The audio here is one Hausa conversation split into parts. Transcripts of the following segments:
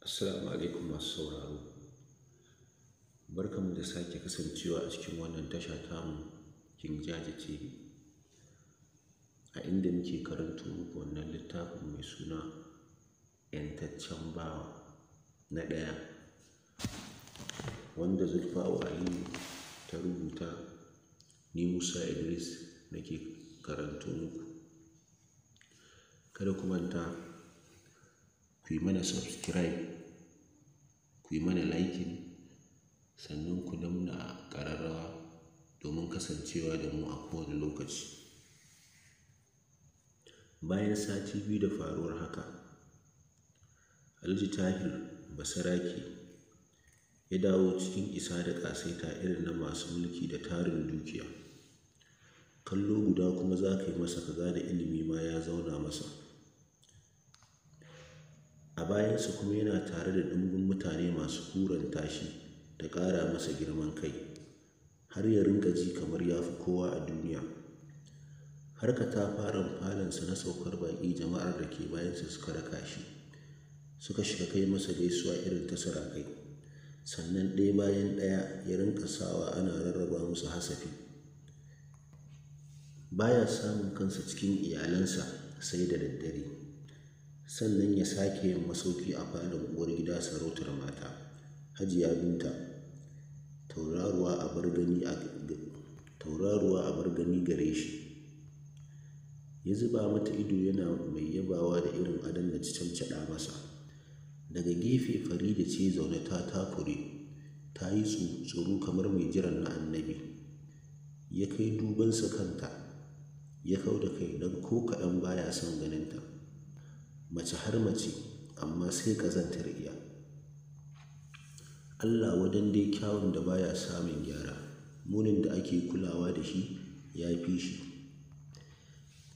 Assalamu alaikum masu sauraro. Barkanmu da sake kasancewa a cikin wannan tasha tamu King Jaja TV. A inda muke karanto muku wannan littafin mai suna ‘Yantaccen Bawa na ɗaya, wanda Zulfa'u Aliyu ta rubuta, ni Musa Idris nake karanto muku. Kada ku manta ku yi mana subscribe, ku yi mana liking, sannan ku danna ƙararrawa domin kasancewa da mu a kowane lokaci. Bayan sati 2 da faruwar haka, Alhaji Tahir Basarake ya dawo cikin isa da ƙasaita irin na masu mulki da tarin dukiya. Kallo guda kuma za ka yi masa ka gane ilimi ma ya zauna masa. A bayansa kuma yana tare da ɗumbin mutane masu kuranta shi da ƙara masa girman kai, har ya rinƙa ji kamar ya fi kowa a duniya. Har katafaren falonsa na saukar baƙi jama'ar da ke bayansa suka raka shi, suka shiga kai masa gaisuwa irin ta sarakai, sannan ɗaya bayan ɗaya ya rinƙa sawa ana rarraba musu hasafi. Baya samun kansa cikin iyalansa sai da daddare, sannan ya sake yin masauki a falon uwar gida sarautar mata, Hajiya Binta, tauraruwa abar gani gare shi. Ya zuba mata ido yana mai yabawa da irin adon da ta cancaɗa masa. Daga gefe Farida ce zaune ta takure, ta yi tsuru kamar mai jiran na annabi. Ya kai dubansa kanta, ya kau da kai don ko kaɗan baya son ganinta. Mace har mace, amma sai ƙazantar iya. Allah wadan dai kyawun da baya samun gyara, munin da ake kulawa da shi ya fi shi.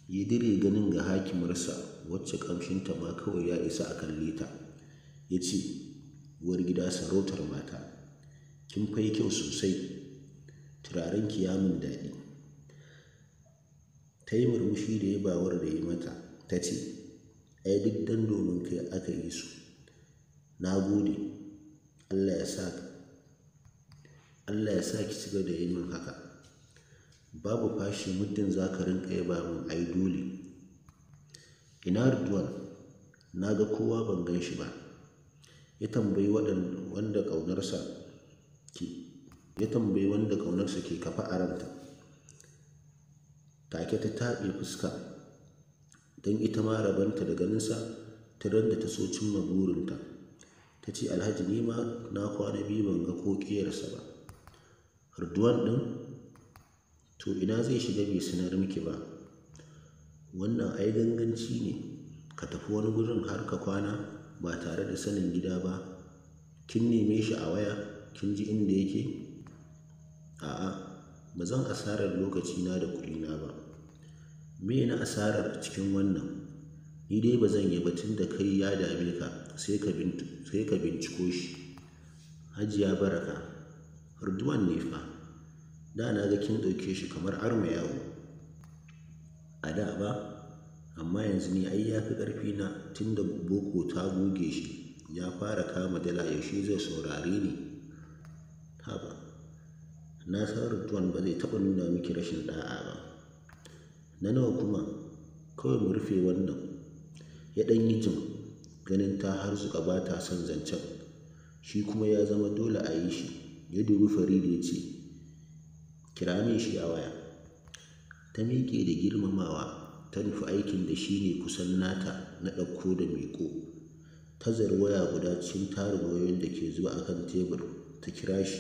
Ya dire ganin ga hakimarsa wacce ƙamshinta ma kawai ya isa a kalle ta. Ya ce, uwar gida sarautar mata, kin fai kyau sosai, turarenki ya min daɗi. Ta yi murmushi da yabawar da ya mata, ta ce, ai duk dan domin kai aka yi su. Na gode, Allah ya sa ki ci gaba da yi min haka. Babu fashi muddin za ka rinƙa yaba min, ai dole. Ina Ridwan? Na ga kowa ban gan shi ba. Ya tambayi wanda ƙaunarsa ke kafa a ranta. Take ta taɓe fuska, don ita ma rabonta da ganinsa ta ran da ta so cimma burinta. Ta ce, Alhaji ni ma na kwana biyu ban ga ko ƙiyarsa ba. Ridwan ɗin? To ina zai shiga bai sanar miki ba? Wannan ai ganganci ne, ka tafi wani gurin har ka kwana ba tare da sanin gida ba. Kin neme shi a waya, kin ji inda yake? A'a, ba zan asarar lokacina da kuɗina ba. Me na asarar cikin wannan? Ni dai ba zan yi ba tun da kai ya dame ka, sai ka binciko shi. Hajiya Baraka, Ridwan ne fa. Da na ga kin ɗauke shi kamar arma yawo. A da ba, amma yanzu ni ai ya fi ƙarfina tun da boko ta goge shi, ya fara kama dala, yaushe zai saurare ni? Haba, na san Ridwan ba zai taɓa nuna miki rashin ɗa'a ba. Na nawa kuma? Kawai mu rufe wannan. Ya ɗan yi jim, ganin ta harzuƙa ba ta son zancen. Shi kuma ya zama dole a yi shi. Ya dubi Farida ya ce, kira min shi a waya. Ta miƙe da girmamawa, ta nufi aikin da shi ne kusan nata na ɗauko da miƙo. Ta zari waya guda cikin tarin wayoyin da ke zuba a kan tebur, ta kira shi.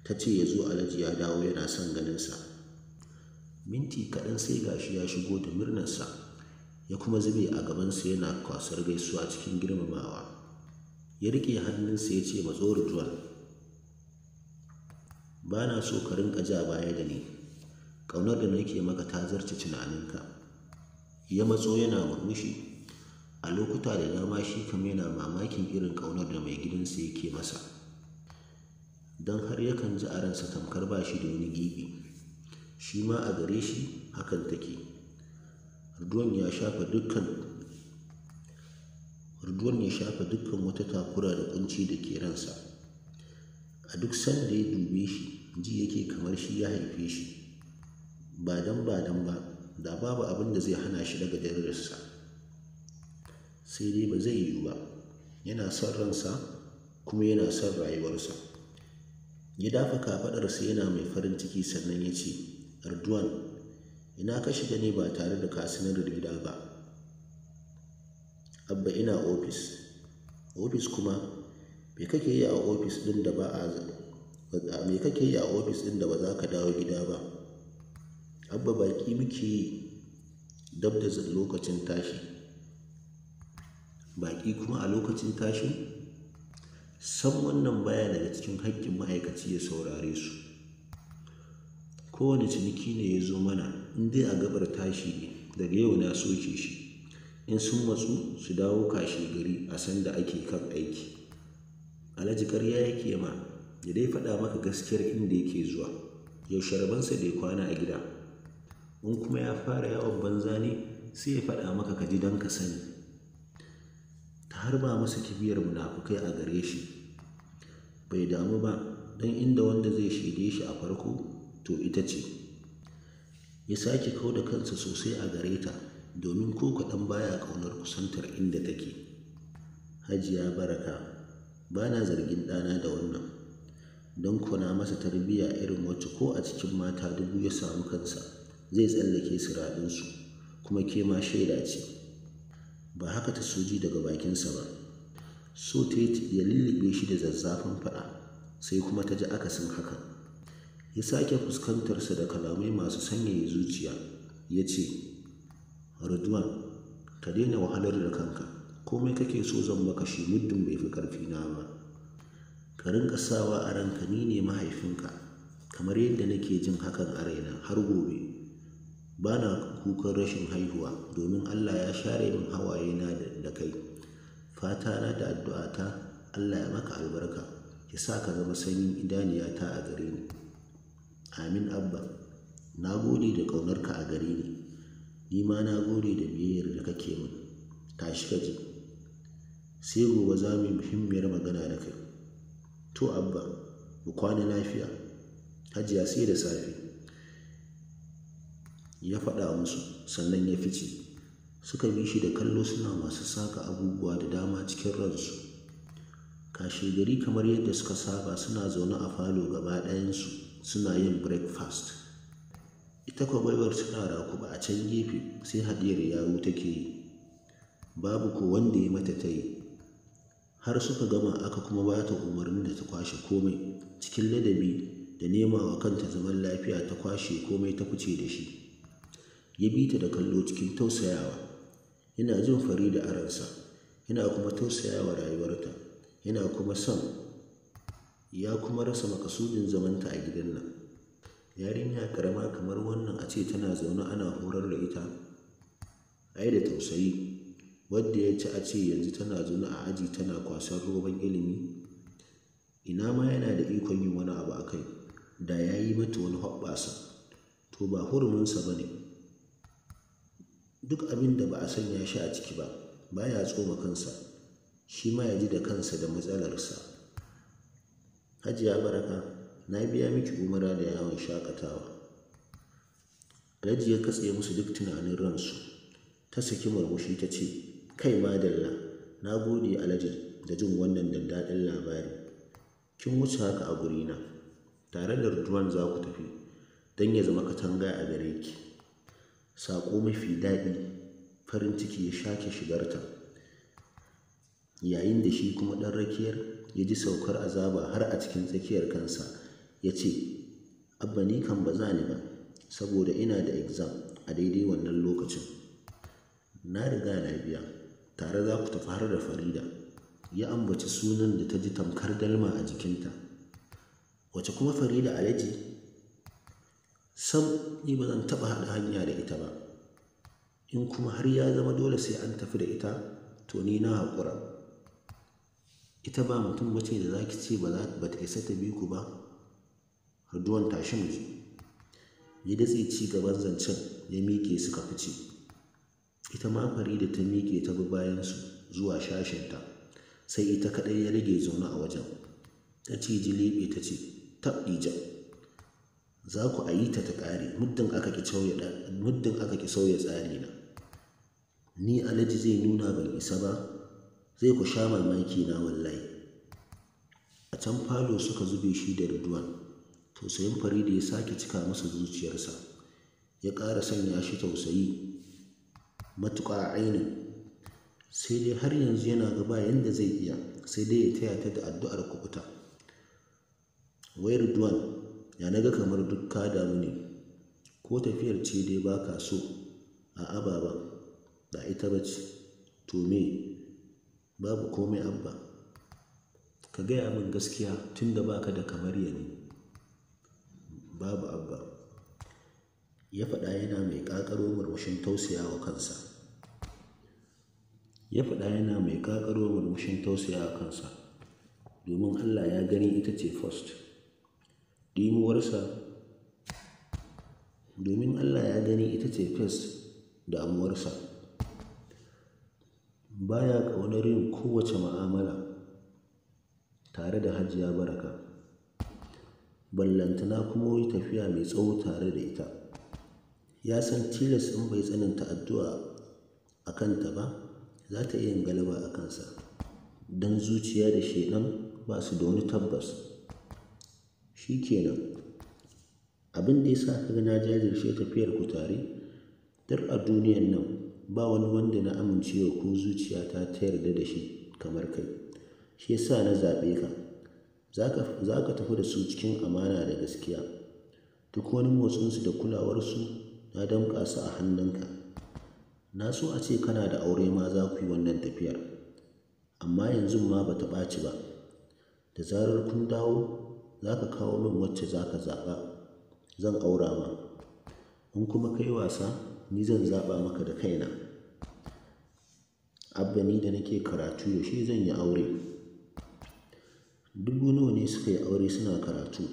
Ta ce ya zo, Alhaji ya dawo yana son ganinsa. Minti kaɗan sai gashi ya shigo da murnarsa, ya kuma zube a gabansa yana kwasar gaisuwa cikin girmamawa. Ya riƙe hannunsa ya ce, matso Ridwan, ba na so ka rinƙa ja baya da ni. Ƙaunar da nake maka ta zarce tunaninka. Ya matso yana murmushi. A lokuta da dama shi kam yana mamakin irin ƙaunar da mai gidansa yake masa. Don har yakan ji a ransa tamkar ba shi da wani gibi. Shi ma a gare shi hakan take. Ridwan ya shafa dukkan Ridwan ya shafa dukkan wata takura da kunci da ke ransa. A duk sanda ya dube shi, ji yake kamar shi ya haife shi. Ba dan ba dan ba, da babu abin da zai hana shi daga darajarsa. Sai dai ba zai yiwu ba. Yana son ransa kuma yana son rayuwarsa. Ya dafa kafaɗarsa yana mai farin ciki sannan ya ce, Ridwan, ina ka shiga ne ba tare da ka sanar da gida ba? Abba, ina ofis. Ofis kuma? Me kake yi a ofis ɗin da ba a me kake yi a ofis ɗin da ba za ka dawo gida ba? Abba, baƙi muke yi dab da lokacin tashi. Baƙi kuma a lokacin tashi? Sam wannan baya daga cikin haƙƙin ma'aikaci ya saurare su. Kowane ciniki ne ya zo mana, in dai a gabar tashi ne, daga yau na soke shi. In sun matsu su dawo kashe gari a sanda ake kan aiki. Alhaji ƙarya yake ma, ya dai faɗa maka gaskiyar inda yake zuwa. Yaushe rabansa da ya kwana a gida. In kuma ya fara yawon banza ne, sai ya faɗa maka ka ji don ka sani. Ta harba masa kibiyar munafukai a gare shi. Bai damu ba, don inda wanda zai shaide shi a farko, to ita ce. Ya sake kau da kansa sosai a gare ta, domin ko kaɗan baya ƙaunar kusantar inda take. Hajiya Baraka, ba na zargin ɗana da wannan, don kuna masa tarbiyya irin wacce ko a cikin mata 1000 ya samu kansa zai tsallake siraɗinsu, kuma ke ma shaida ce. Ba haka ta soji daga bakinsa ba. So ta ya lullube shi da zazzafan faɗa, sai kuma ta ji akasin haka. Ya sake fuskantarsa da kalamai masu sanyaya zuciya, ya ce, Ridwan, ka daina wahalar da kanka, komai kake so zan maka shi muddin bai fi ƙarfina ba. Ka rinƙa sawa a ranka ni ne mahaifinka, kamar yadda nake jin hakan a raina har gobe. Ba na kukan rashin haihuwa domin Allah ya share min hawayena da kai. Fatana da addu'ata Allah ya maka albarka, ya sa ka zama sanyin idaniyata a gare ni. Amin Abba, na gode da ƙaunarka a gare ni. Ni ma na gode da biyayyar da kake min. Tashi ka je. Sai gobe za mu yi muhimmiyar magana da kai. To Abba, mu kwana lafiya. Hajiya sai da safe. Ya faɗa musu sannan ya fice. Suka bi shi da kallo suna masu saka abubuwa da dama cikin ransu. Kashe gari kamar yadda suka saba suna zaune a falo gaba ɗayansu suna yin breakfast. Ita kwa baiwar tana rakuba a can gefe sai haɗiyar yawu take yi. Babu ko wanda ya mata tayi. Har suka gama aka kuma ba ta umarnin da ta kwashe komai cikin ladabi da nema wa kanta zaman lafiya, ta kwashe komai ta fice da shi. Ya bi ta da kallo cikin tausayawa. Yana jin Farida a ransa, yana kuma tausayawa rayuwarta, yana kuma son ya kuma rasa makasudin zamanta a gidan nan. Yarinya karama kamar wannan a ce tana zaune ana horar da ita, ai da tausayi. Wadda ya ci a ce yanzu tana zaune a aji tana kwasar roban ilimi. Ina ma yana da ikon yin wani abu a kai, da ya yi mata wani hoɓɓasa. To ba huruminsa ba ne. Duk abin da ba a sanya shi a ciki ba, baya tsoma kansa, shi ma ya ji da kansa da matsalarsa. Hajiya Baraka, na biya miki umara da yawon shakatawa. Alhaji ya katse musu duk tunanin ransu. Ta saki murmushi ta ce, kai madalla, na gode Alhaji da jin wannan daddaɗin labari. Kin wuce haka a gurina. Tare da Ridwan za ku tafi, don ya zama katanga a gare ki. Saƙo mafi daɗi, farin ciki ya shake shigarta. Yayin da shi kuma ɗan rakiyar ya ji saukar azaba har a cikin tsakiyar kansa, ya ce, Abba ni kan ba za ni ba, saboda ina da exam a daidai wannan lokacin. Na riga na biya, tare za ku tafi har da Farida. Ya ambaci sunan da ta ji tamkar dalma a jikinta. Wace kuma Farida Alhaji? Sam ni ba zan taɓa haɗa hanya da ita ba. In kuma har ya zama dole sai an tafi da ita, to ni na haƙura. Ita ba mutum bace da za ki ce ba ta isa ta bi ku ba. Ridwan tashi mu je. Ya datse ci gaban zancen ya miƙe suka fice. Ita ma Farida ta miƙe ta bi bayansu zuwa shashinta, sai ita kaɗai ya rage zaune a wajen. Ta ciji leɓe ta ce, tabɗija, za ku a yi ta ta ƙare muddin aka ƙi sauya tsari na. Ni Alhaji zai nuna ban isa ba, zai ku sha mamaki na wallahi. A can falo suka zube shi da Ridwan. Tausayin Farida ya sake cika masa zuciyarsa, ya ƙara sanya shi tausayi matuƙa ainin. Sai dai har yanzu yana ga ba yanda zai iya, sai dai ya taya ta da addu'ar kuɓuta. Wai Ridwan, ya naga kamar duk ka damu ne, ko tafiyar ce dai ba ka so? A'a baba, ba ita ba ce. To me? Babu komai Abba. Ka gaya min gaskiya tunda baka da kamar ya ne. Babu Abba, ya faɗa yana mai ƙaƙaro murmushin tausayawa kansa. Ya faɗa yana mai ƙaƙaro murmushin tausayawa kansa, domin Allah ya gani ita ce first. Ɗimuwarsa, domin Allah ya gani ita ce first damuwarsa. Baya ƙaunar yin kowace ma'amala tare da Hajiya Baraka, ballantana kuma yi tafiya mai tsawo tare da ita. Ya san tilas in bai tsananta addu'a a kanta ba, za ta iya yin galaba a kansa, don zuciya da shaiɗan ba su da wani tabbas. Shi kenan, abin da ya sa ka ga na jajirce tafiyar ku tare, duk a duniyan nan ba wani wanda na amincewa ko zuciyata ta yarda da shi kamar kai. Shi ya sa na zaɓe ka. Za ka tafi da su cikin amana da gaskiya. Duk wani motsinsu da kulawarsu na damƙa su a hannunka. Na so a ce kana da aure ma za ku yi wannan tafiyar, amma yanzu ma ba ta ɓaci ba. Da zarar kun dawo, za ka kawo min wacce za ka zaɓa, zan aura ma. In kuma ka yi wasa, ni zan zaɓa maka da kaina. Abba, ni da nake karatu yaushe zan yi aure? 1000 nawa ne suka yi aure suna karatu?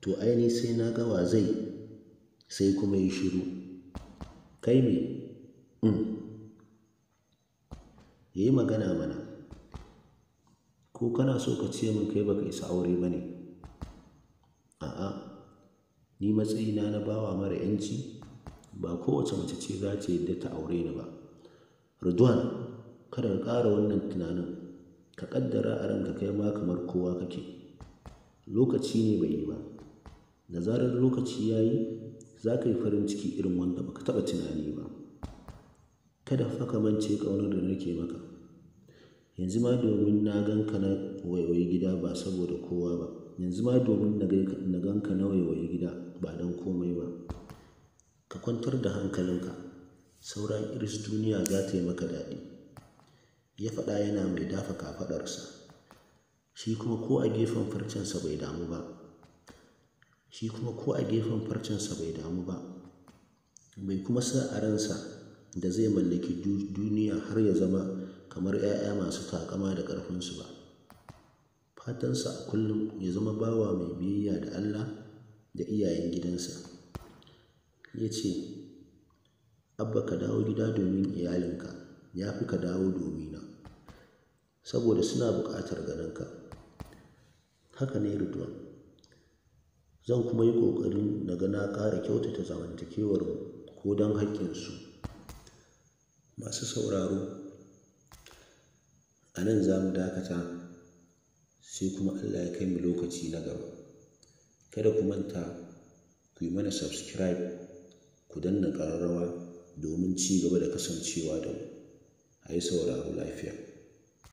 To ai ni sai na ga wa zai, sai kuma yi shiru. Kai me? Ya yi magana mana. Ko kana so ka ce min kai baka isa aure ba ne? A'a, ni matsayina na bawa mara 'yanci, ba kowace mace ce za ta yarda ta aure ni ba. Ridwan, kada ka ƙara wannan tunanin. Ka ƙaddara a ranka kai ma kamar kowa kake. Lokaci ne bai yi ba. Da zarar lokaci ya yi, za ka yi farin ciki irin wanda baka taɓa tunani ba. Kada fa ka mance ƙaunar da nake maka. Yanzu ma domin na gan ka na waiwayi gida ba saboda kowa ba. Yanzu ma domin na gan ka na waiwayi gida ba don komai ba. Ka kwantar da hankalinka. Sauran iris duniya za ta yi maka daɗi. Ya faɗa yana mai dafa kafaɗarsa. Shi kuma ko a gefen farcensa bai damu ba. Shi kuma ko a gefen farcensa bai damu ba. Bai kuma sa a ransa da zai mallaki duniya har ya zama kamar 'ya'ya masu taƙama da ƙarfinsu ba. Fatansa a kullum ya zama bawa mai biyayya da Allah da iyayen gidansa. Ya ce, Abba, ka dawo gida domin iyalinka, ya fi ka dawo domina, saboda suna buƙatar ganinka. Haka ne Ridwan. Zan kuma yi ƙoƙarin na ga na ƙara kyautata zamantakewarmu ko don haƙƙinsu. Masu sauraro, a nan za mu dakata, sai kuma Allah ya kai mu lokaci na gaba. Kada ku manta ku yi mana subscribe, ku danna ƙararrawa domin ci gaba da kasancewa da mu. A yi sauraro lafiya.